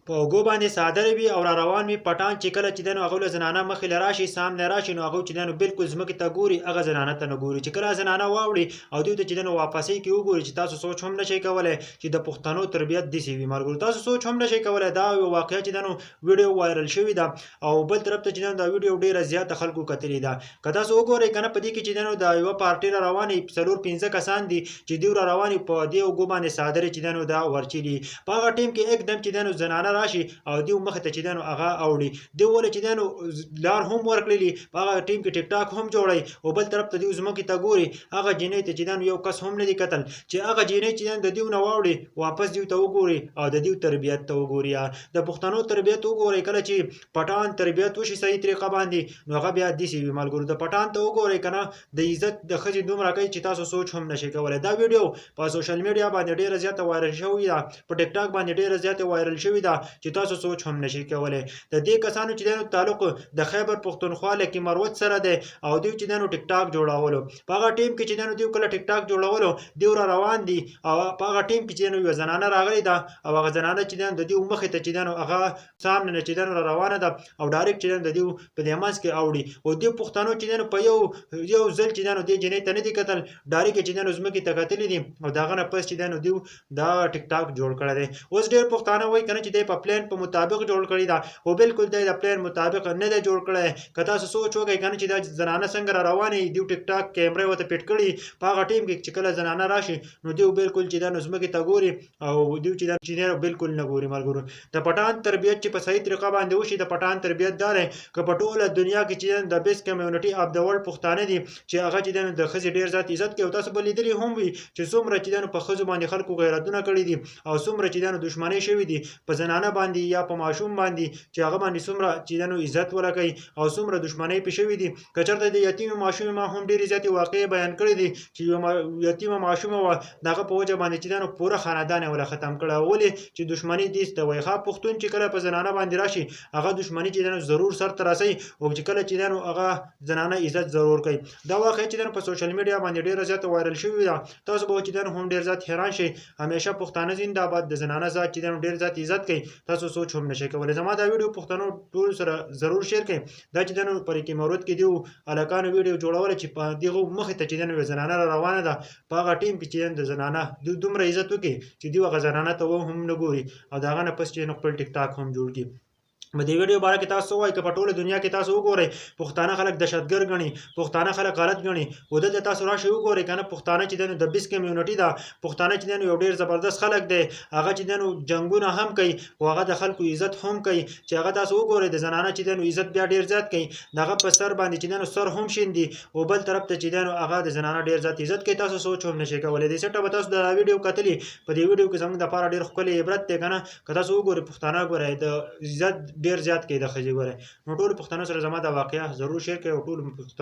په اوږو باندې څادر وي او را روان وي پټان چې کله چې دی نو هغوی له زنانه مخې له راشي سامنه راشي نو هغوی چې دی نو بالکل ځمکې ته ګوري، هغه زنانه ته نه ګوري. چې کله زنانه واوړي او دوی ته چې دی نو واپسۍ کې وګوري چې تاسو سوچ هم نشئ کولی چې د پښتنو تربیت داسې وي. ملګرو تاسو سوچ هم نشئ کولی. دا یو واقعه چې دی نو ویډیو وایرل شوې ده او بل طرف ته چې دی نو دا ویډیو ډیره زیاته خلکو کتلې ده. که تاسو وګورئ که نه په دې کې چې دی نو د یوه پارټي را روانې 4-5 کسان دي چې دوی را روانې په دې اوږو باندې څادرې چې دی نو دا ورچلي. په هغه ټیم کې اکدم چې دی نو زنانه راشي او دیو مخ ته چې دی نو هغه اوړي، دیو ولې چې دی نو لار هم ورکړلي. په هغه ټیم کې ټیک ټاک هم جوړوي او بل طرف ته دیو ځمکې ته ګوري، هغه جینۍ ته چې دی نو یو کس هم نه دی کتل چې هغه جینۍ چې دی نو د دیو نه واوړي واپس دیو ته وګوري او د دیو تربیت ته وګوري. د پښتنو تربیت وګورئ، کله چې پټان تربیت وشي صحیح طریقه باندې نو هغه بیا داسې وي. ملګرو د پټان ته وګورئ که نه د عزت د ښځې دومره کوي چې تاسو سوچ هم نشئ کولی. دا ویډیو په سوشل میډیا باندې ډیره زیاته وایرل شوې ده، په ټیک ټاک باندې ډیره زیاته وایرل شوې ده چې تاسو سوچ هم نشئ کولی. د دې کسانو چې دی نو تعلق د خیبر پښتونخوا لکي مروت سره دی او دوی چې دی نو ټیک ټاک جوړولو. په هغه ټیم کې چې دی نو دوی کله ټیک ټاک جوړولو دوی را روان دي او په هغه ټیم کې چې دی نو یوه زنانه راغلې ده او هغه زنانه چې دی نو د دوی مخې ته چې دی نو هغه سامنه نه چې دی نو را روانه ده او ډایرکټ چې دی نو د دوی په دې منځ کې اوړي. او دوی پښتنو چې دی نو په یو یو ځل چې دی نو دې جینۍ ته نه دي کتل، ډایرکټ چې دی نو ځمکې ته کتلي دي او د هغه نه پس چې دی نو دوی دا ټیک ټاک جوړ کړی دی. اوس ډېر پښتانه وایي که نه چې دی په پلان په مطابق جوړ کړی ده، خو بالکل دی د پلان مطابق نه دی جوړ کړی. که تاسو سوچ وکړئ که نه چې دا زنانه څنګه را روانې دوی ټیک ټاک کیمرې ورته فټ کړي، په هغه ټیم کې چې کله زنانه راشي نو دوی بالکل چې دی نو ځمکې ته ګوري او دوی چې دی نو بالکل نه ګوري. ملګرو د پټان تربیت چې په صحیح طریقه باندې وشي، د پټان تربیت دا دی که په ټوله دنیا کې چې د بیسټ کمیونټي اف د ورلډ پښتانه دي چې هغه چې دی نو د ښځې ډېر زیات عزت کوي. او تاسو به لیدلي هم وي چې څومره چې دی نو په ښځو باندې خلکو غیرتونه کړي دي او څومره چې دی نو دښمنۍ شوي دي په زنانه باندې یا په ماشوم باندې چې هغه باندې څومره چې دی نو عزت ولکوي او څومره دښمنۍ پې شوي دي. که چېرته د یتیمې ماشومې ما هم ډېرې زیاتې واقعې بیان کړې دي چې یوه یتیمه ماشومه وه، د هغه په وجه باندې چې دی نو پوره خاندان یې وله ختم کړی. ولې چې دښمني دې ته وایي. ښه پښتون چې کله په زنانه باندې راشي هغه دښمني چې دی نو ضرور سر ته رسوي او چې کله چې دی نو هغه زنانه عزت ضرور کوي. دا واقعه چې دی نو په سوشل میډیا باندې ډېره زیاته وایرل شوې ده، تاسو به چې دی نو هم ډېر زیات حیران شئ. همیشه پښتانه زنده آباد، د زنانه ذات چې دی نو ډېر زیات عزت کوي، تاسو سوچ هم نشئ کولی. زما دا ویډیو پښتنو ټول سره ضرور شیر کړئ. دا چې دی نو په ریکي مروت کې دیو هلکانو ویډیو جوړوله چې په دغو مخې ته چې دی نو یوه زنانه را روانه ده، په هغه ټیم کې چې دی نو د زنانه دوی دومره عزت وکړي چې دوی هغه زنانه ته هم نه ګوري او د هغه نه پس چې نو خپل ټیک ټاک هم جوړ کړي. په دې ویډیو باره کې تاسو څه وایئ؟ که په ټوله دنیا کې تاسو وګورئ پښتانه خلک دهشتګر ګڼي، پښتانه خلک غلط ګڼي، خو دلته تاسو راشئ وګورئ که نه پښتانه چې دی نو د بیس کمیونټي ده، پښتانه چې دی نو یو ډېر زبردست خلک دی، هغه چې دی نو جنګونه هم کوي خو هغه د خلکو عزت هم کوي. چې هغه تاسو وګورئ د زنانه چې دی نو عزت بیا ډېر زیات کوي، د هغه په سر باندې چې دی نو سر هم شیندي او بل طرف ته چې دی نو هغه د زنانه ډېر زیات عزت کوي، تاسو سوچ هم نشئ کولی. دې سټه به تاسو دا ویډیو کتلي، په دې ویډیو کې زموږ دپاره ډېر ښکلی عبرت دی که نه. که تاسو وګورئ پښتانه ګورئ د عزت ډېر زیات کوي د ښځې ګورئ. نو ټولو پښتنو سره زما دا واقعه ضرور شیر کړئ او ټولو پښتنو